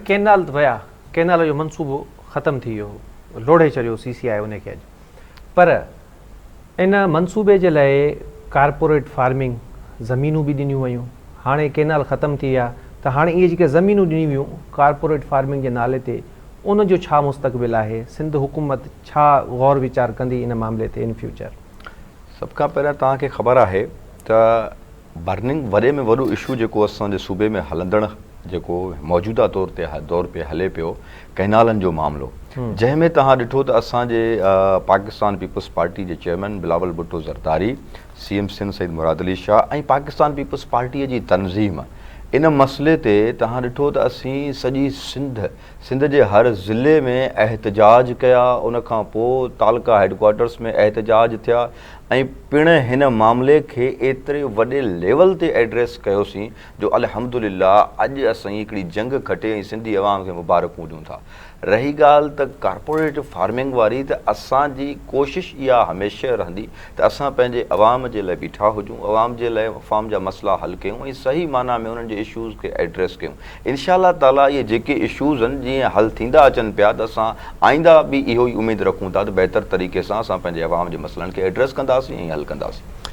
Canal ويا، canal جو منصوبو ختم ٿي ويو، لوڙهي ڇڏيو سي سي آء ان کي اڄ، پر ان منصوبي جي لاء ڪارپوريٽ فارمنگ زمينون به ڏنيون ويون، هاڻي ڪينال ختم ٿي ويا ته هاڻي اهي جيڪي زمينون ڏنيون ويون ڪارپوريٽ فارمنگ جي نالي تي ان جو ڇا مستقبل آهي، سنڌ حڪومت ڇا غور ويچار ڪندي ان معاملي تي ان فيوچر؟ سڀ کان پهريان توهان کي خبر آهي ته برننگ وڏي ۾ وڏو اشو جيڪو اسان جي صوبي ۾ هلندڙ جيڪو موجوده طور تي دور پي هلي پيو ڪئنالن جو معاملو جنهن ۾ توهان ڏٺو ته اسان جي پاڪستان پيپلز پارٽي جي chairman Bilawal Bhutto Zardari C M Sindh Syed Murad Ali Shah ۽ Pakistan peoples party جي تنظيم ان مسئلي تي توهان ڏٺو ته اسين سڄي سنڌ سنڌ جي هر ضلعي ۾ احتجاج ڪيا، ان کان پوء تعلقه هيڊڪوارٽرس ۾ احتجاج ٿيا ۽ پڻ هن معاملي کي ايتري وڏي ليول تي ايڊريس ڪيوسين جو الحمدلله اڄ اسين هڪڙي جنگ کٽي ۽ سنڌي عوام کي مبارڪون ڏيون ٿا. رهي ڳالهه ته ڪارپوريٽ فارمنگ واري ته اسان جي ڪوشش اها هميشه رهندي ته اسان پنهنجي عوام جي لاء بيٺا هجون، عوام جي لاء عوام جا مسئلا حل ڪيون ۽ صحيح معنيٰ ۾ انهن جي اشوز کي ايڊريس ڪيون. انشاء الله تعاليٰ اهي جيڪي اشوز آهن جيئن حل ٿيندا اچن پيا ته اسان آئنده به اهو ئي اميد رکون ٿا ته بهتر طريقي سان اسان پنهنجي عوام جي مسئلن کي ايڊريس ڪنداسين ۽ حل ڪنداسين.